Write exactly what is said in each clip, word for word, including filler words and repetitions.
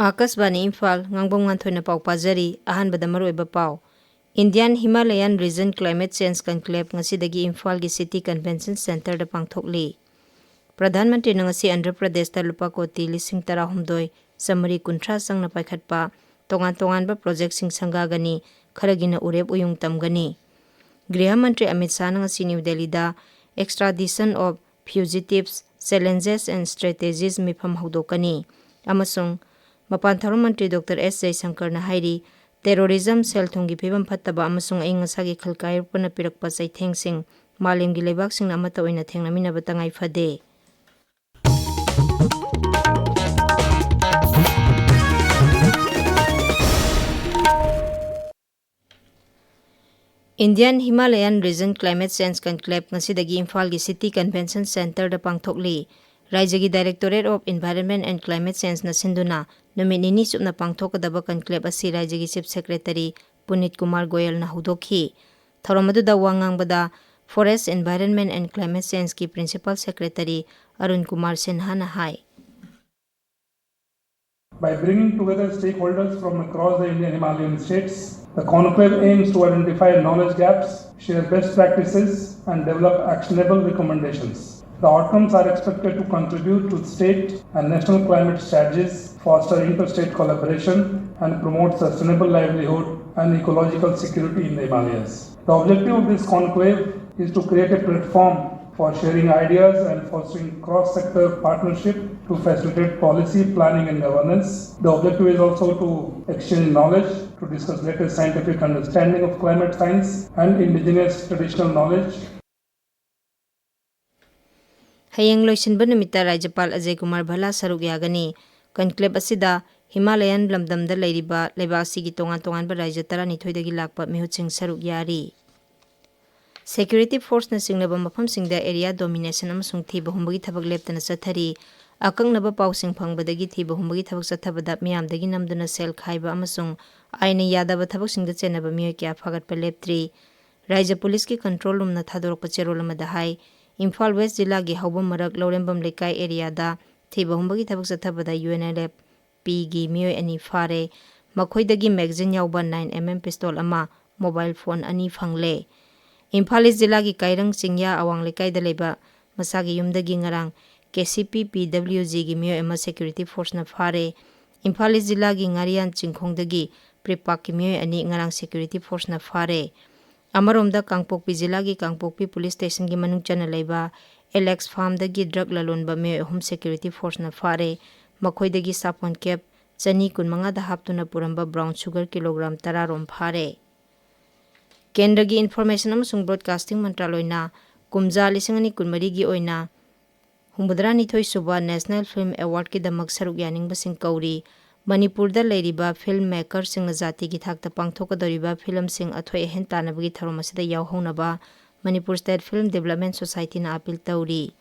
ꯑꯥꯀꯥꯁꯕꯥꯅꯤ ꯏꯝꯐꯥꯜ, ꯉꯥꯡꯕꯝ ꯉꯥꯟꯊꯣꯏꯅ ꯄꯥꯎ ꯄꯥꯖꯔꯤ꯫ ꯑꯍꯥꯟꯕꯗ ꯃꯔꯨꯑꯣꯏꯕ ꯄꯥꯎ꯫ Indian Himalayan Region Climate Change Conclave ꯉꯁꯤꯗꯒꯤ ꯏꯝꯐꯥꯜꯒꯤ City Convention Centreꯗ ꯄꯥꯡꯊꯣꯛꯂꯤ꯫ ꯄ꯭ꯔꯙꯥꯟ ꯃꯟꯇ꯭ꯔꯤꯅ ꯉꯁꯤ ꯑꯟꯙ꯭ꯔ ꯄ꯭ꯔꯗꯦꯁꯇ ꯂꯨꯄꯥ ꯀꯣꯇꯤ ꯂꯤꯁꯤꯡ ꯇꯔꯥꯍꯨꯝꯗꯣꯏ ꯆꯥꯃꯔꯤ ꯀꯨꯟꯊ꯭ꯔꯥ ꯆꯪꯅ ꯄꯥꯏꯈꯠꯄ ꯇꯣꯉꯥꯟ ꯇꯣꯉꯥꯟꯕ ꯄ꯭ꯔꯣꯖꯦꯛꯁꯤꯡ ꯁꯪꯒꯥꯒꯅꯤ, ꯈꯔꯒꯤꯅ ꯎꯔꯦꯞ ꯎꯌꯨꯡ ꯇꯝꯒꯅꯤ꯫ ꯒ꯭ꯔꯤꯍ ꯃꯟꯇ꯭ꯔꯤ ꯑꯃꯤꯠ ꯁꯥꯍꯅ ꯉꯁꯤ ꯅ꯭ꯌꯨ ꯗꯦꯜꯂꯤꯗ Extradition of Fugitives, Challenges and Strategies ꯃꯤꯐꯝ ꯍꯧꯗꯣꯛꯀꯅꯤ ꯑꯃꯁꯨꯡ ꯃꯄꯥꯟ ꯊꯧꯔꯝ ꯃꯟꯇ꯭ꯔꯤ ꯗꯣꯛꯇꯔ ꯑꯦꯁ ꯖꯌꯁꯪꯀꯔꯅ ꯍꯥꯏꯔꯤ, terrorism, ꯁꯦꯜ ꯊꯨꯝꯒꯤ ꯐꯤꯕꯝ ꯐꯠꯇꯕ ꯑꯃꯁꯨꯡ ꯑꯏꯪ ꯑꯁꯥꯒꯤ ꯈꯜ ꯀꯥꯏꯔꯛꯄꯅ ꯄꯤꯔꯛꯄ ꯆꯩꯊꯦꯡꯁꯤꯡ ꯃꯥꯂꯦꯝꯒꯤ ꯂꯩꯕꯥꯛꯁꯤꯡꯅ ꯑꯃꯠꯇ ꯑꯣꯏꯅ ꯊꯦꯡꯅꯃꯤꯟꯅꯕ ꯇꯉꯥꯏ ꯐꯗꯦ꯫ Indian Himalayan Region Climate Change Conclave ꯉꯁꯤꯗꯒꯤ ꯏꯝꯐꯥꯜꯒꯤ City Convention Centreꯗ ꯄꯥꯡꯊꯣꯛꯂꯤ꯫ ꯔꯥꯏꯖ꯭ꯌꯒꯤ Directorate of Environment and Climate Changeꯅ ꯁꯤꯟꯗꯨꯅ ꯅꯨꯃꯤꯠ ꯅꯤꯅꯤ ꯆꯨꯞꯅ ꯄꯥꯡꯊꯣꯛꯀꯗꯕ conclave ꯑꯁꯤ ꯔꯥꯏꯖ꯭ꯌꯒꯤ Chief Secretary ꯄꯨꯅꯤꯠ ꯀꯨꯃꯥꯔ ꯒꯣꯌꯜꯅ ꯍꯧꯗꯣꯛꯈꯤ꯫ ꯊꯧꯔꯝ ꯑꯗꯨꯗ ꯋꯥ ꯉꯥꯡꯕꯗ Forest, Environment and Climate Changeꯀꯤ Principal Secretary Arun Kumar ꯁꯤꯟꯍꯥꯅ high. By bringing together stakeholders from across the Indian Himalayan states, the conclave aims to identify knowledge gaps, share best practices, and develop actionable recommendations. The outcomes are expected to contribute to state and national climate strategies, foster interstate collaboration, and promote sustainable livelihood and ecological security in the Himalayas. The objective of this conclave is to create a platform for sharing ideas and fostering cross-sector partnership to facilitate policy planning and governance. The objective is also to exchange knowledge, to discuss latest scientific understanding of climate science and indigenous traditional knowledge. ꯍꯌꯦꯡ ꯂꯣꯏꯁꯤꯟꯕ ꯅꯨꯃꯤꯠꯇ ꯔꯥꯖ꯭ꯌꯄꯥꯜ ꯑꯖꯌ ꯀꯨꯃꯥꯔ ꯚꯜꯂꯥ ꯁꯔꯨꯛ ꯌꯥꯒꯅꯤ꯫ Conclave ꯑꯁꯤꯗ Himalayan ꯂꯝꯗꯝꯗ ꯂꯩꯔꯤꯕ ꯂꯩꯕꯥꯛ ꯑꯁꯤꯒꯤ ꯇꯣꯉꯥꯟ ꯇꯣꯉꯥꯟꯕ ꯔꯥꯖ꯭ꯌ ꯇꯔꯥꯅꯤꯊꯣꯏꯗꯒꯤ ꯂꯥꯛꯄ ꯃꯤꯍꯨꯠꯁꯤꯡ ꯁꯔꯨꯛ ꯌꯥꯔꯤ꯫ Security forceꯅ ꯆꯤꯡꯅꯕ ꯃꯐꯝꯁꯤꯡꯗ area domination ꯑꯃꯁꯨꯡ ꯊꯤꯕ ꯍꯨꯝꯕꯒꯤ ꯊꯕꯛ ꯂꯦꯞꯇꯅ ꯆꯠꯊꯔꯤ꯫ ꯑꯀꯛꯅꯕ ꯄꯥꯎꯁꯤꯡ ꯐꯪꯕꯗꯒꯤ ꯊꯤꯕ ꯍꯨꯝꯕꯒꯤ ꯊꯕꯛ ꯆꯠꯊꯕꯗ ꯃꯤꯌꯥꯝꯗꯒꯤ ꯅꯝꯗꯨꯅ ꯁꯦꯜ ꯈꯥꯏꯕ ꯑꯃꯁꯨꯡ ꯑꯥꯏꯟꯅ ꯌꯥꯗꯕ ꯊꯕꯛꯁꯤꯡꯗ ꯆꯦꯟꯅꯕ ꯃꯤꯑꯣꯏ ꯀꯌꯥ ꯐꯥꯒꯠꯄ ꯂꯦꯞꯇ꯭ꯔꯤ꯫ ꯔꯥꯖ꯭ꯌ ꯄꯨꯂꯤꯁꯀꯤ control roomꯅ ꯊꯥꯗꯣꯔꯛꯄ ꯆꯦꯔꯣꯜ ꯑꯃꯗ ꯍꯥꯏ, ꯏꯝꯐꯥꯜ West ꯖꯤꯂꯥꯒꯤ ꯍꯥꯎꯕꯝ ꯃꯔꯛ ꯂꯧꯔꯦꯝꯕꯝ ꯂꯩꯀꯥꯏ areaꯗ ꯊꯤꯕ ꯍꯨꯝꯕꯒꯤ ꯊꯕꯛ ꯆꯠꯊꯕꯗ UNLF ꯄꯤꯒꯤ ꯃꯤꯑꯣꯏ ꯑꯅꯤ ꯐꯥꯔꯦ꯫ ꯃꯈꯣꯏꯗꯒꯤ magazine ꯌꯥꯎꯕ nine M M pistol ꯑꯃ, mobile phone ꯑꯅꯤ ꯐꯪꯂꯦ꯫ ꯏꯝꯐꯥꯜ ꯏꯁ ꯖꯤꯂꯥꯒꯤ ꯀꯥꯏꯔꯪ ꯆꯤꯡꯌꯥ ꯑꯋꯥꯡ ꯂꯩꯀꯥꯏꯗ ꯂꯩꯕ ꯃꯁꯥꯒꯤ ꯌꯨꯝꯗꯒꯤ ꯉꯔꯥꯡ K C P P W Gꯒꯤ ꯃꯤꯑꯣꯏ ꯑꯃ security forceꯅ ꯐꯥꯔꯦ꯫ ꯏꯝꯐꯥꯜ ꯏꯁ ꯖꯤꯂꯥꯒꯤ ꯉꯥꯔꯤꯌꯥꯟ ꯆꯤꯡꯈꯣꯡꯗꯒꯤ ꯄ꯭ꯔꯤꯄꯥꯛꯀꯤ ꯃꯤꯑꯣꯏ ꯑꯅꯤ ꯉꯔꯥꯡ security forceꯅ ꯐꯥꯔꯦ꯫ ꯑꯃꯔꯣꯝꯗ, ꯀꯥꯡꯄꯣꯛꯄꯤ ꯖꯤꯂꯥꯒꯤ ꯀꯥꯡꯄꯣꯛꯄꯤ police stationꯒꯤ ꯃꯅꯨꯡ ꯆꯟꯅ ꯂꯩꯕ Alex Farmꯗꯒꯤ drug ꯂꯂꯣꯟꯕ ꯃꯤꯑꯣꯏ ꯑꯍꯨꯝ security forceꯅ ꯐꯥꯔꯦ꯫ ꯃꯈꯣꯏꯗꯒꯤ ꯁꯥꯄꯣꯟ cap ꯆꯅꯤ ꯀꯨꯟꯃꯉꯥꯗ ꯍꯥꯞꯇꯨꯅ ꯄꯨꯔꯝꯕ brown sugar kilogram ꯇꯔꯥ ꯔꯣꯝ ꯐꯥꯔꯦ꯫ ꯀꯦꯟꯗ꯭ꯔꯒꯤ Information ꯑꯃꯁꯨꯡ Broadcasting ꯃꯟꯇ꯭ꯔꯥꯂꯣꯏꯅ ꯀꯨꯝꯖꯥ ꯂꯤꯁꯤꯡ ꯑꯅꯤ ꯀꯨꯟꯃꯔꯤꯒꯤ ꯑꯣꯏꯅ ꯍꯨꯝꯐꯨꯇꯔꯥꯅꯤꯊꯣꯏ ꯁꯨꯕ National Film Awardꯀꯤꯗꯃꯛ ꯁꯔꯨꯛ ꯌꯥꯅꯤꯡꯕꯁꯤꯡ ꯀꯧꯔꯤ꯫ ꯃꯅꯤꯄꯨꯔꯗ ꯂꯩꯔꯤꯕ film makerꯁꯤꯡꯅ ꯖꯥꯇꯤꯒꯤ ꯊꯥꯛꯇ ꯄꯥꯡꯊꯣꯛꯀꯗꯧꯔꯤꯕ filmꯁꯤꯡ ꯑꯊꯣꯏ ꯑꯍꯦꯟ ꯇꯥꯟꯅꯕꯒꯤ ꯊꯧꯔꯝ ꯑꯁꯤꯗ ꯌꯥꯎꯍꯧꯅꯕ Manipur State Film Development Societyꯅ appeal ꯇꯧꯔꯤ꯫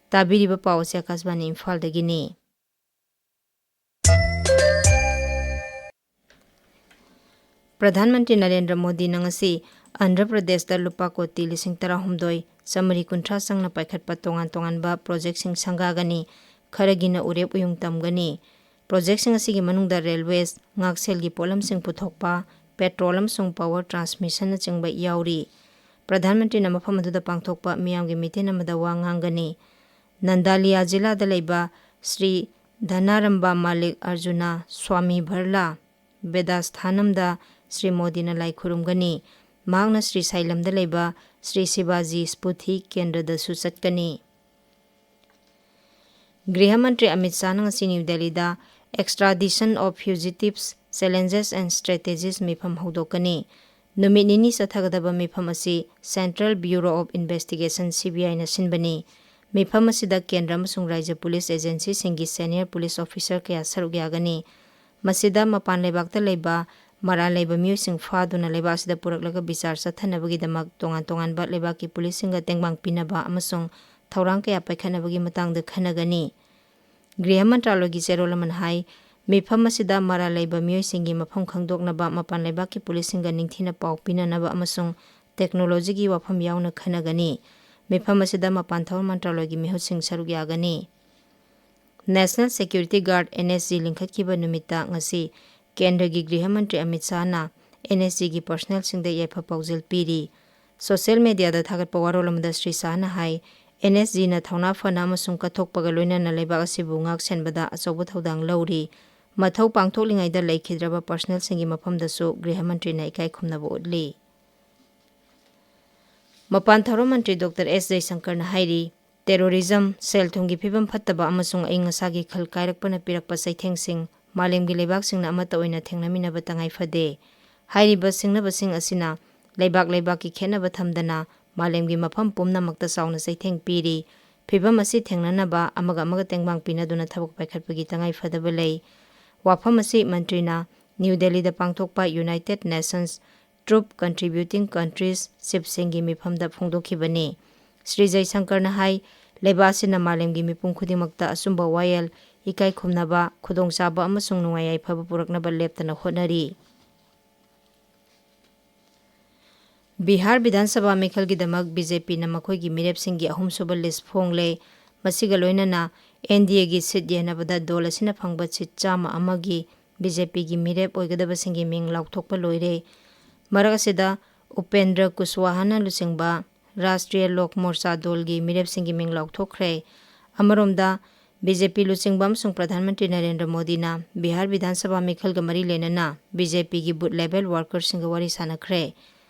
ꯇꯥꯕꯤꯔꯤꯕ ꯄꯥꯎ ꯑꯁꯤ ꯑꯀꯥꯁꯕꯥꯅꯤ ꯏꯝꯐꯥꯜꯗꯒꯤꯅꯤ꯫ ꯄ꯭ꯔꯙꯥꯟ ꯃꯟꯇ꯭ꯔꯤ ꯅꯔꯦꯟꯗ꯭ꯔ ꯃꯣꯗꯤꯅ ꯉꯁꯤ ꯑꯟꯙ꯭ꯔ ꯄ꯭ꯔꯗꯦꯁꯇ ꯂꯨꯄꯥ ꯀꯣꯇꯤ ꯂꯤꯁꯤꯡ ꯇꯔꯥꯍꯨꯝꯗꯣꯏ ꯆꯥꯃꯔꯤ ꯀꯨꯟꯊ꯭ꯔꯥ ꯆꯪꯅ ꯄꯥꯏꯈꯠꯄ ꯇꯣꯉꯥꯟ ꯇꯣꯉꯥꯟꯕ projectꯁꯤꯡ ꯁꯪꯒꯥꯒꯅꯤ, ꯈꯔꯒꯤꯅ ꯎꯔꯦꯞ ꯎꯌꯨꯡ ꯇꯝꯒꯅꯤ꯫ Projectꯁꯤꯡ ꯑꯁꯤꯒꯤ ꯃꯅꯨꯡꯗ railways, ꯉꯥꯛꯁꯦꯜꯒꯤ ꯄꯣꯠꯂꯝꯁꯤꯡ ꯄꯨꯊꯣꯛꯄ, petrol ꯑꯃꯁꯨꯡ power transmissionꯅꯆꯤꯡꯕ ꯌꯥꯎꯔꯤ꯫ ꯄ꯭ꯔꯙꯥꯟ ꯃꯟꯇ꯭ꯔꯤꯅ ꯃꯐꯝ ꯑꯗꯨꯗ ꯄꯥꯡꯊꯣꯛꯄ ꯃꯤꯌꯥꯝꯒꯤ ꯃꯤꯇꯤꯟ ꯑꯃꯗ ꯋꯥ ꯉꯥꯡꯒꯅꯤ꯫ ꯅꯟꯗꯥꯂꯤꯌꯥ ꯖꯤꯂꯥꯗ ꯂꯩꯕ ꯁ꯭ꯔꯤ ꯙꯅꯥꯔꯝꯕ ꯃꯥꯂꯤꯛ ꯑꯔꯖꯨꯅ ꯁ꯭ꯋꯥꯃꯤ ꯚꯔꯂꯥ ꯕꯦꯗꯥꯁꯊꯥꯅꯝꯗ ꯁ꯭ꯔꯤ ꯃꯣꯗꯤꯅ ꯂꯥꯏ ꯈꯨꯔꯨꯝꯒꯅꯤ꯫ ꯃꯍꯥꯛꯅ ꯁ꯭ꯔꯤ ꯁꯥꯏꯂꯝꯗ ꯂꯩꯕ ꯁ꯭ꯔꯤ ꯁꯤꯕꯥꯖꯤ ꯁ꯭ꯄꯨꯊꯤ ꯀꯦꯟꯗ꯭ꯔꯗꯁꯨ ꯆꯠꯀꯅꯤ꯫ ꯒ꯭ꯔꯤꯍ ꯃꯟꯇ꯭ꯔꯤ ꯑꯃꯤꯠ ꯁꯥꯍꯅ ꯉꯁꯤ ꯅ꯭ꯌꯨ ꯗꯦꯜꯂꯤꯗ Extradition of Fugitives, Challenges and Strategies ꯃꯤꯐꯝ ꯍꯧꯗꯣꯛꯀꯅꯤ꯫ ꯅꯨꯃꯤꯠ ꯅꯤꯅꯤ ꯆꯠꯊꯒꯗꯕ ꯃꯤꯐꯝ ꯑꯁꯤ Central Bureau of Investigation, C B Iꯅ ꯁꯤꯟꯕꯅꯤ꯫ ꯃꯤꯐꯝ ꯑꯁꯤꯗ ꯀꯦꯟꯗ꯭ꯔ ꯑꯃꯁꯨꯡ ꯔꯥꯖ꯭ꯌ police agencyꯁꯤꯡꯒꯤ senior police officer ꯀꯌꯥ ꯁꯔꯨꯛ ꯌꯥꯒꯅꯤ꯫ ꯃꯁꯤꯗ ꯃꯄꯥꯟ ꯂꯩꯕꯥꯛꯇ ꯂꯩꯕ ꯃꯔꯥꯜ ꯂꯩꯕ ꯃꯤꯑꯣꯏꯁꯤꯡ ꯐꯥꯗꯨꯅ ꯂꯩꯕꯥꯛ ꯑꯁꯤꯗ ꯄꯨꯔꯛꯂꯒ ꯕꯤꯆꯥꯔ ꯆꯠꯊꯅꯕꯒꯤꯗꯃꯛ ꯇꯣꯉꯥꯟ ꯇꯣꯉꯥꯟꯕ ꯂꯩꯕꯥꯛꯀꯤ policeꯁꯤꯡꯒ ꯇꯦꯡꯕꯥꯡ ꯄꯤꯅꯕ ꯑꯃꯁꯨꯡ ꯊꯧꯔꯥꯡ ꯀꯌꯥ ꯄꯥꯏꯈꯠꯅꯕꯒꯤ ꯃꯇꯥꯡꯗ ꯈꯟꯅꯒꯅꯤ꯫ ꯒ꯭ꯔꯤꯍ ꯃꯟꯇ꯭ꯔꯥꯂꯣꯏꯒꯤ ꯆꯦꯔꯣꯜ ꯑꯃꯅ ꯍꯥꯏ, ꯃꯤꯐꯝ ꯑꯁꯤꯗ ꯃꯔꯥꯜ ꯂꯩꯕ ꯃꯤꯑꯣꯏꯁꯤꯡꯒꯤ ꯃꯐꯝ ꯈꯪꯗꯣꯛꯅꯕ ꯃꯄꯥꯟ ꯂꯩꯕꯥꯛꯀꯤ policeꯁꯤꯡꯒ ꯅꯤꯡꯊꯤꯅ ꯄꯥꯎ ꯄꯤꯅꯅꯕ ꯑꯃꯁꯨꯡ technologyꯒꯤ ꯋꯥꯐꯝ ꯌꯥꯎꯅ ꯈꯟꯅꯒꯅꯤ꯫ ꯃꯤꯐꯝ ꯑꯁꯤꯗ ꯃꯄꯥꯟ ꯊꯕꯛ ꯃꯟꯇ꯭ꯔꯥꯂꯣꯏꯒꯤ ꯃꯤꯍꯨꯠꯁꯤꯡ ꯁꯔꯨꯛ ꯌꯥꯒꯅꯤ꯫ National Security Guard, N S G, ꯂꯤꯡꯈꯠꯈꯤꯕ ꯅꯨꯃꯤꯠꯇ ꯉꯁꯤ ꯀꯦꯟꯗ꯭ꯔꯒꯤ ꯒ꯭ꯔꯤꯍ ꯃꯟꯇ꯭ꯔꯤ ꯑꯃꯤꯠ ꯁꯥꯍꯅ N S G ꯒꯤ personnelꯁꯤꯡꯗ ꯌꯥꯏꯐ ꯄꯥꯎꯖꯦꯜ ꯄꯤꯔꯤ꯫ Social mediaꯗ ꯊꯥꯒꯠꯄ ꯋꯥꯔꯣꯜ ꯑꯃꯗ ꯁ꯭ꯔꯤ ꯁꯥꯍꯅ ꯍꯥꯏ, N S Gꯅ ꯊꯧꯅꯥ ꯐꯅ ꯑꯃꯁꯨꯡ ꯀꯠꯊꯣꯛꯄꯒ ꯂꯣꯏꯅꯅ ꯂꯩꯕꯥꯛ ꯑꯁꯤꯕꯨ ꯉꯥꯛ ꯁꯦꯟꯕꯗ ꯑꯆꯧꯕ ꯊꯧꯗꯥꯡ ꯂꯧꯔꯤ꯫ ꯃꯊꯧ ꯄꯥꯡꯊꯣꯛꯂꯤꯉꯩꯗ ꯂꯩꯈꯤꯗ꯭ꯔꯕ personnelꯁꯤꯡꯒꯤ ꯃꯐꯝꯗꯁꯨ ꯒ꯭ꯔꯤꯍ ꯃꯟꯇ꯭ꯔꯤꯅ ꯏꯀꯥꯏ ꯈꯨꯝꯅꯕ ꯎꯠꯂꯤ꯫ ꯃꯄꯥꯟ ꯊꯧꯔꯝ ꯃꯟꯇ꯭ꯔꯤ ꯗꯣꯛꯇꯔ ꯑꯦꯁ ꯖꯌꯁꯪꯀꯔꯅ ꯍꯥꯏꯔꯤ, terrorism, ꯁꯦꯜ ꯊꯨꯝꯒꯤ ꯐꯤꯕꯝ ꯐꯠꯇꯕ ꯑꯃꯁꯨꯡ ꯑꯏꯪ ꯑꯁꯥꯒꯤ ꯈꯜ ꯀꯥꯏꯔꯛꯄꯅ ꯄꯤꯔꯛꯄ ꯆꯩꯊꯦꯡꯁꯤꯡ ꯃꯥꯂꯦꯝꯒꯤ ꯂꯩꯕꯥꯛꯁꯤꯡꯅ ꯑꯃꯠꯇ ꯑꯣꯏꯅ ꯊꯦꯡꯅꯃꯤꯟꯅꯕ ꯇꯉꯥꯏ ꯐꯗꯦ꯫ ꯍꯥꯏꯔꯤꯕ ꯁꯤꯡꯅꯕꯁꯤꯡ ꯑꯁꯤꯅ ꯂꯩꯕꯥꯛ ꯂꯩꯕꯥꯛꯀꯤ ꯈꯦꯠꯅꯕ ꯊꯝꯗꯅ ꯃꯥꯂꯦꯝꯒꯤ ꯃꯐꯝ ꯄꯨꯝꯅꯃꯛꯇ ꯆꯥꯎꯅ ꯆꯩꯊꯦꯡ ꯄꯤꯔꯤ꯫ ꯐꯤꯕꯝ ꯑꯁꯤ ꯊꯦꯡꯅꯅꯕ ꯑꯃꯒ ꯑꯃꯒ ꯇꯦꯡꯕꯥꯡ ꯄꯤꯅꯗꯨꯅ ꯊꯕꯛ ꯄꯥꯏꯈꯠꯄꯒꯤ ꯇꯉꯥꯏ ꯐꯗꯕ ꯂꯩ꯫ ꯋꯥꯐꯝ ꯑꯁꯤ ꯃꯟꯇ꯭ꯔꯤꯅ ꯅ꯭ꯌꯨ ꯗꯦꯜꯂꯤꯗ ꯄꯥꯡꯊꯣꯛꯄ United Nations Troop Contributing Countries Chiefꯁꯤꯡꯒꯤ ꯃꯤꯐꯝꯗ ꯐꯣꯡꯗꯣꯛꯈꯤꯕꯅꯤ꯫ Shri ꯖꯌꯁꯪꯀꯔꯅ ꯍꯥꯏ, ꯂꯩꯕꯥꯛ ꯑꯁꯤꯅ ꯃꯥꯂꯦꯝꯒꯤ ꯃꯤꯄꯨꯝ ꯈꯨꯗꯤꯡꯃꯛꯇ ꯑꯆꯨꯝꯕ ꯋꯥꯌꯦꯜ, ꯏꯀꯥꯏ ꯈꯨꯝꯅꯕ, ꯈꯨꯗꯣꯡꯆꯥꯕ ꯑꯃꯁꯨꯡ ꯅꯨꯡꯉꯥꯏ ꯌꯥꯏꯐꯕ ꯄꯨꯔꯛꯅꯕ ꯂꯦꯞꯇꯅ ꯍꯣꯠꯅꯔꯤ꯫ ꯕꯤꯍꯥꯔ ꯕꯤꯙꯥꯟ ꯁꯚꯥ ꯃꯤꯈꯜꯒꯤꯗꯃꯛ BJPꯅ ꯃꯈꯣꯏꯒꯤ ꯃꯤꯔꯦꯞꯁꯤꯡꯒꯤ ꯑꯍꯨꯝꯁꯨꯕ list ꯐꯣꯡꯂꯦ꯫ ꯃꯁꯤꯒ ꯂꯣꯏꯅꯅ N D Aꯒꯤ seat ꯌꯦꯟꯅꯕꯗ ꯗꯣꯜ ꯑꯁꯤꯅ ꯐꯪꯕ seat ꯆꯥꯝꯃ ꯑꯃꯒꯤ BJPꯒꯤ ꯃꯤꯔꯦꯞ ꯑꯣꯏꯒꯗꯕꯁꯤꯡꯒꯤ ꯃꯤꯡ ꯂꯥꯎꯊꯣꯛꯄ ꯂꯣꯏꯔꯦ꯫ ꯃꯔꯛ ꯑꯁꯤꯗ ꯎꯄꯦꯟꯗ꯭ꯔ ꯀꯨꯁꯋꯥꯍꯥꯅ ꯂꯨꯆꯤꯡꯕ ꯔꯥꯁꯇ꯭ꯔꯤꯌ ꯂꯣꯛ ꯃꯣꯔꯆꯥ ꯗꯣꯜꯒꯤ ꯃꯤꯔꯦꯞꯁꯤꯡꯒꯤ ꯃꯤꯡ ꯂꯥꯎꯊꯣꯛꯈ꯭ꯔꯦ꯫ ꯑꯃꯔꯣꯝꯗ, BJP ꯂꯨꯆꯤꯡꯕ ꯑꯃꯁꯨꯡ ꯄ꯭ꯔꯙꯥꯟ ꯃꯟꯇ꯭ꯔꯤ ꯅꯔꯦꯟꯗ꯭ꯔ ꯃꯣꯗꯤꯅ ꯕꯤꯍꯥꯔ ꯕꯤꯙꯥꯟ ꯁꯚꯥ ꯃꯤꯈꯜꯒ ꯃꯔꯤ ꯂꯩꯅꯅ BJPꯒꯤ booth level workerꯁꯤꯡꯒ ꯋꯥꯔꯤ ꯁꯥꯟꯅꯈ꯭ꯔꯦ꯫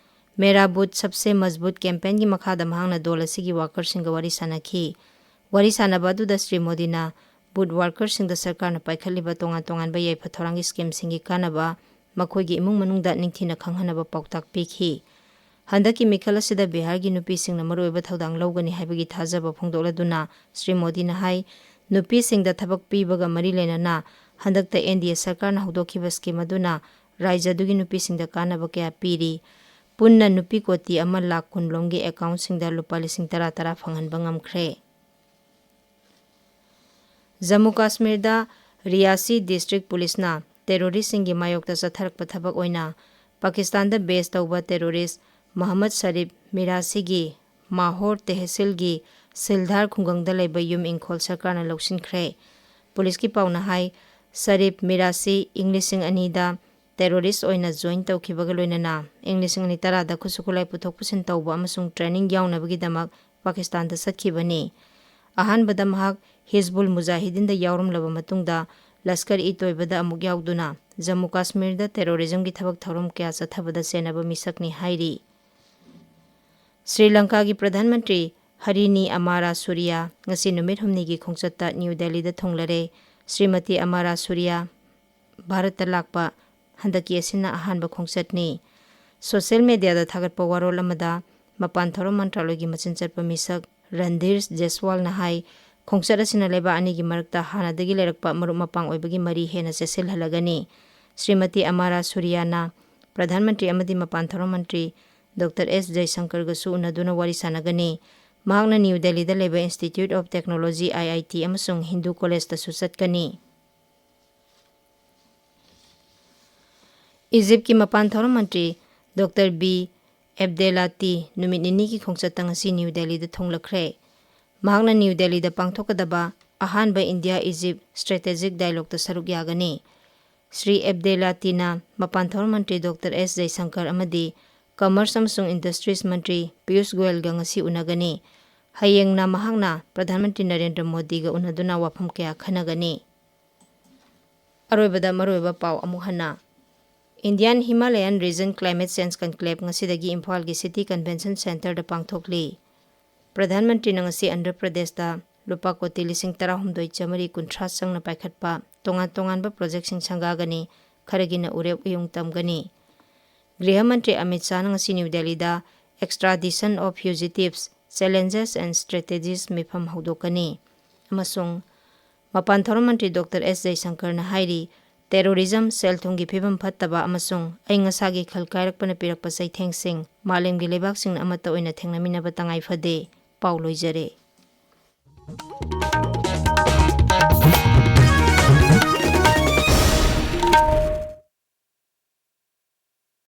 Mera Booth Sabse Mazboot campaignꯒꯤ ꯃꯈꯥꯗ ꯃꯍꯥꯛꯅ ꯗꯣꯜ ꯑꯁꯤꯒꯤ workerꯁꯤꯡꯒ ꯋꯥꯔꯤ ꯁꯥꯟꯅꯈꯤ꯫ ꯋꯥꯔꯤ ꯁꯥꯟꯅꯕ ꯑꯗꯨꯗ ꯁ꯭ꯔꯤ ꯃꯣꯗꯤꯅ booth workerꯁꯤꯡꯗ ꯁꯔꯀꯥꯔꯅ ꯄꯥꯏꯈꯠꯂꯤꯕ ꯇꯣꯉꯥꯟ ꯇꯣꯉꯥꯟꯕ ꯌꯥꯏꯐ ꯊꯧꯔꯥꯡꯒꯤ schemeꯁꯤꯡꯒꯤ ꯀꯥꯟꯅꯕ, ꯃꯈꯣꯏꯒꯤ ꯏꯃꯨꯡ ꯃꯅꯨꯡꯗ ꯅꯤꯡꯊꯤꯅ ꯈꯪꯍꯟꯅꯕ ꯄꯥꯎꯇꯥꯛ ꯄꯤꯈꯤ꯫ ꯍꯟꯗꯛꯀꯤ ꯃꯤꯈꯜ ꯑꯁꯤꯗ ꯕꯤꯍꯥꯔꯒꯤ ꯅꯨꯄꯤꯁꯤꯡꯅ ꯃꯔꯨꯑꯣꯏꯕ ꯊꯧꯗꯥꯡ ꯂꯧꯒꯅꯤ ꯍꯥꯏꯕꯒꯤ ꯊꯥꯖꯕ ꯐꯣꯡꯗꯣꯛꯂꯗꯨꯅ ꯁ꯭ꯔꯤ ꯃꯣꯗꯤꯅ ꯍꯥꯏ, ꯅꯨꯄꯤꯁꯤꯡꯗ ꯊꯕꯛ ꯄꯤꯕꯒ ꯃꯔꯤ ꯂꯩꯅꯅ ꯍꯟꯗꯛꯇ N D A ꯁꯔꯀꯥꯔꯅ ꯍꯧꯗꯣꯛꯈꯤꯕ scheme ꯑꯗꯨꯅ ꯔꯥꯖ꯭ꯌ ꯑꯗꯨꯒꯤ ꯅꯨꯄꯤꯁꯤꯡꯗ ꯀꯥꯟꯅꯕ ꯀꯌꯥ ꯄꯤꯔꯤ꯫ ꯄꯨꯟꯅ ꯅꯨꯄꯤ ꯀꯣꯇꯤ ꯑꯃ ꯂꯥꯈ ꯀꯨꯟ ꯂꯣꯝꯒꯤ accountꯁꯤꯡꯗ ꯂꯨꯄꯥ ꯂꯤꯁꯤꯡ ꯇꯔꯥ ꯇꯔꯥ ꯐꯪꯍꯟꯕ ꯉꯝꯈ꯭ꯔꯦ꯫ ꯖꯝꯃꯨ ꯀꯥꯁꯃꯤꯔꯗ ꯔꯤꯌꯥꯁꯤ district policeꯅ terroristꯁꯤꯡꯒꯤ ꯃꯥꯌꯣꯛꯇ ꯆꯠꯊꯔꯛꯄ ꯊꯕꯛ ꯑꯣꯏꯅ ꯄꯥꯀꯤꯁꯇꯥꯟꯗ base ꯇꯧꯕ terrorist ꯃꯍꯝꯃꯗ ꯁꯔꯤꯐ ꯃꯤꯔꯥꯁꯤꯒꯤ ꯃꯥꯍꯣꯔ ꯇꯦꯍꯁꯤꯜꯒꯤ ꯁꯤꯜꯙꯥꯔ ꯈꯨꯡꯒꯪꯗ ꯂꯩꯕ ꯌꯨꯝ ꯏꯪꯈꯣꯜ ꯁꯔꯀꯥꯔꯅ ꯂꯧꯁꯤꯟꯈ꯭ꯔꯦ꯫ ꯄꯨꯂꯤꯁꯀꯤ ꯄꯥꯎꯅ ꯍꯥꯏ, ꯁꯔꯤꯐ ꯃꯤꯔꯥꯁꯤ ꯏꯪ ꯂꯤꯁꯤꯡ ꯑꯅꯤꯗ ꯇꯦꯔꯣꯔꯤꯁ ꯑꯣꯏꯅ ꯖꯣꯏꯟ ꯇꯧꯈꯤꯕꯒ ꯂꯣꯏꯅꯅ ꯏꯪ ꯂꯤꯁꯤꯡ ꯑꯅꯤ ꯇꯔꯥꯗ ꯈꯨꯠꯁꯨ ꯈꯨꯠꯂꯥꯏ ꯄꯨꯊꯣꯛ ꯄꯨꯁꯤꯟ ꯇꯧꯕ ꯑꯃꯁꯨꯡ ꯇ꯭ꯔꯦꯅꯤꯡ ꯌꯥꯎꯅꯕꯒꯤꯗꯃꯛ ꯄꯥꯀꯤꯁꯇꯥꯟꯗ ꯆꯠꯈꯤꯕꯅꯤ꯫ ꯑꯍꯥꯟꯕꯗ ꯃꯍꯥꯛ ꯍꯤꯖꯕꯨꯜ ꯃꯨꯖꯥꯍꯤꯗꯤꯟꯗ ꯌꯥꯎꯔꯝꯂꯕ ꯃꯇꯨꯡꯗ ꯂꯁꯀꯔ ꯏ ꯇꯣꯏꯕꯗ ꯑꯃꯨꯛ ꯌꯥꯎꯗꯨꯅ ꯖꯝꯃꯨ ꯀꯥꯁꯃꯤꯔꯗ ꯇꯦꯔꯣꯔꯤꯖꯝꯒꯤ ꯊꯕꯛ ꯊꯧꯔꯝ ꯀꯌꯥ ꯆꯠꯊꯕꯗ ꯆꯦꯟꯅꯕ ꯃꯤꯁꯛꯅꯤ ꯍꯥꯏꯔꯤ꯫ ꯁ꯭ꯔꯤ ꯂꯪꯀꯥꯒꯤ ꯄ꯭ꯔꯙꯥꯟ ꯃꯟꯇ꯭ꯔꯤ ꯍꯔꯤꯅꯤ ꯑꯃꯥꯔꯥ ꯁꯨꯔꯤꯌꯥ ꯉꯁꯤ ꯅꯨꯃꯤꯠ ꯍꯨꯝꯅꯤꯒꯤ ꯈꯣꯡꯆꯠꯇ ꯅ꯭ꯌꯨ ꯗꯦꯜꯂꯤꯗ ꯊꯨꯡꯂꯔꯦ꯫ ꯁ꯭ꯔꯤꯃꯇꯤ ꯑꯃꯥꯔꯥ ꯁꯨꯔꯤꯌꯥ ꯚꯥꯔꯠꯇ ꯂꯥꯛꯄ ꯍꯟꯗꯛꯀꯤ ꯑꯁꯤꯅ ꯑꯍꯥꯟꯕ ꯈꯣꯡꯆꯠꯅꯤ꯫ ꯁꯣꯁꯤꯌꯦꯜ ꯃꯦꯗꯤꯌꯥꯗ ꯊꯥꯒꯠꯄ ꯋꯥꯔꯣꯜ ꯑꯃꯗ ꯃꯄꯥꯟ ꯊꯧꯔꯝ ꯃꯟꯇ꯭ꯔꯥꯂꯣꯏꯒꯤ ꯃꯆꯤꯟ ꯆꯠꯄ ꯃꯤꯁꯛ ꯔꯟꯙꯤꯔ ꯖꯦꯁꯋꯥꯜꯅ ꯍꯥꯏ, ꯈꯣꯡꯆꯠ ꯑꯁꯤꯅ ꯂꯩꯕꯥꯛ ꯑꯅꯤꯒꯤ ꯃꯔꯛꯇ ꯍꯥꯟꯅꯗꯒꯤ ꯂꯩꯔꯛꯄ ꯃꯔꯨꯞ ꯃꯄꯥꯡ ꯑꯣꯏꯕꯒꯤ ꯃꯔꯤ ꯍꯦꯟꯅ ꯆꯦꯠꯁꯤꯜꯍꯜꯂꯒꯅꯤ꯫ ꯁ꯭ꯔꯤꯃꯇꯤ ꯑꯃꯥꯔꯥ ꯁꯨꯔꯤꯌꯥꯅ ꯄ꯭ꯔꯙꯥꯟ ꯃꯟꯇ꯭ꯔꯤ ꯑꯃꯗꯤ ꯃꯄꯥꯟ ꯊꯧꯔꯝ ꯃꯟꯇ꯭ꯔꯤ ꯗꯣꯛꯇꯔ ꯑꯦꯁ ꯖꯌꯁꯪꯀꯔꯒꯁꯨ ꯎꯅꯗꯨꯅ ꯋꯥꯔꯤ ꯁꯥꯟꯅꯒꯅꯤ꯫ ꯃꯍꯥꯛꯅ ꯅ꯭ꯌꯨ ꯗꯦꯜꯂꯤꯗ ꯂꯩꯕ Institute of Technology, I I T, ꯑꯃꯁꯨꯡ ꯍꯤꯟꯗꯨ ꯀꯣꯂꯦꯖꯇꯁꯨ ꯆꯠꯀꯅꯤ꯫ ꯏꯖꯤꯞꯀꯤ ꯃꯄꯥꯟ ꯊꯧꯔꯝ ꯃꯟꯇ꯭ꯔꯤ ꯗꯣꯛꯇꯔ ꯕꯤ ꯑꯦꯕꯗꯦꯂꯥꯇꯤ ꯅꯨꯃꯤꯠ ꯅꯤꯅꯤꯒꯤ ꯈꯣꯡꯆꯠꯇ ꯉꯁꯤ ꯅ꯭ꯌꯨ ꯗꯦꯜꯂꯤꯗ ꯊꯨꯡꯂꯈ꯭ꯔꯦ꯫ ꯃꯍꯥꯛꯅ ꯅ꯭ꯌꯨ ꯗꯦꯜꯂꯤꯗ ꯄꯥꯡꯊꯣꯛꯀꯗꯕ ꯑꯍꯥꯟꯕ ꯏꯟꯗꯤꯌꯥ ꯏꯖꯤꯞ ꯁ꯭ꯇ꯭ꯔꯦꯇꯦꯖꯤꯛ ꯗꯥꯏꯂꯣꯒꯇ ꯁꯔꯨꯛ ꯌꯥꯒꯅꯤ꯫ ꯁ꯭ꯔꯤ ꯑꯦꯕꯗꯦꯂꯥꯇꯤꯅ ꯃꯄꯥꯟ ꯊꯧꯔꯝ ꯃꯟꯇ꯭ꯔꯤ ꯗꯣꯛꯇꯔ ꯑꯦꯁ ꯖꯌꯁꯪꯀꯔ ꯑꯃꯗꯤ ꯀꯃꯔꯁ ꯑꯃꯁꯨꯡ ꯏꯟꯗꯁꯇ꯭ꯔꯤꯁ ꯃꯟꯇ꯭ꯔꯤ ꯄꯤꯌꯨꯁ ꯒꯣꯌꯜꯒ ꯉꯁꯤ ꯎꯅꯒꯅꯤ꯫ ꯍꯌꯦꯡꯅ ꯃꯍꯥꯛꯅ ꯄ꯭ꯔꯙꯥꯟ ꯃꯟꯇ꯭ꯔꯤ ꯅꯔꯦꯟꯗ꯭ꯔ ꯃꯣꯗꯤꯒ ꯎꯅꯗꯨꯅ ꯋꯥꯐꯝ ꯀꯌꯥ ꯈꯟꯅꯒꯅꯤ꯫ ꯑꯔꯣꯏꯕꯗ ꯃꯔꯨꯑꯣꯏꯕ ꯄꯥꯎ ꯑꯃꯨꯛ ꯍꯟꯅ꯫ Indian Himalayan Region Climate Change Conclave ꯉꯁꯤꯗꯒꯤ ꯏꯝꯐꯥꯜꯒꯤ ꯁꯤꯇꯤ ꯀꯟꯚꯦꯟꯁꯟ ꯁꯦꯟꯇꯔꯗ ꯄꯥꯡꯊꯣꯛꯂꯤ꯫ ꯄ꯭ꯔꯙꯥꯟ ꯃꯟꯇ꯭ꯔꯤꯅ ꯉꯁꯤ ꯑꯟꯙ꯭ꯔ ꯄ꯭ꯔꯗꯦꯁꯇ ꯂꯨꯄꯥ ꯀꯣꯇꯤ ꯂꯤꯁꯤꯡ ꯇꯔꯥꯍꯨꯝꯗꯣꯏ ꯆꯥꯃꯔꯤ ꯀꯨꯟꯊ꯭ꯔꯥ ꯆꯪꯅ ꯄꯥꯏꯈꯠꯄ ꯇꯣꯉꯥꯟ ꯇꯣꯉꯥꯟꯕ ꯄ꯭ꯔꯣꯖꯦꯛꯁꯤꯡ ꯁꯪꯒꯥꯒꯅꯤ, ꯈꯔꯒꯤꯅ ꯎꯔꯦꯞ ꯎꯌꯨꯡ ꯇꯝꯒꯅꯤ꯫ ꯒ꯭ꯔꯤꯍ ꯃꯟꯇ꯭ꯔꯤ ꯑꯃꯤꯠ ꯁꯥꯍꯅ ꯉꯁꯤ ꯅ꯭ꯌꯨ ꯗꯦꯜꯂꯤꯗ Extradition of Fugitives, Challenges and Strategies ꯃꯤꯐꯝ ꯍꯧꯗꯣꯛꯀꯅꯤ꯫ ꯑꯃꯁꯨꯡ ꯃꯄꯥꯟ ꯊꯧꯔꯝ ꯃꯟꯇ꯭ꯔꯤ ꯗꯣꯛꯇꯔ ꯑꯦꯁ ꯖꯌꯁꯪꯀꯔꯅ ꯍꯥꯏꯔꯤ, ꯇꯦꯔꯣꯔꯤꯖꯝ, ꯁꯦꯜ ꯊꯨꯝꯒꯤ ꯐꯤꯕꯝ ꯐꯠꯇꯕ ꯑꯃꯁꯨꯡ ꯑꯏꯪ ꯑꯁꯥꯒꯤ ꯈꯜ ꯀꯥꯏꯔꯛꯄꯅ ꯄꯤꯔꯛꯄ ꯆꯩꯊꯦꯡꯁꯤꯡ ꯃꯥꯂꯦꯝꯒꯤ ꯂꯩꯕꯥꯛꯁꯤꯡꯅ ꯑꯃꯠꯇ ꯑꯣꯏꯅ ꯊꯦꯡꯅꯃꯤꯟꯅꯕ ꯇꯉꯥꯏ ꯐꯗꯦ꯫ ꯄꯥꯎ ꯂꯣꯏꯖꯔꯦ꯫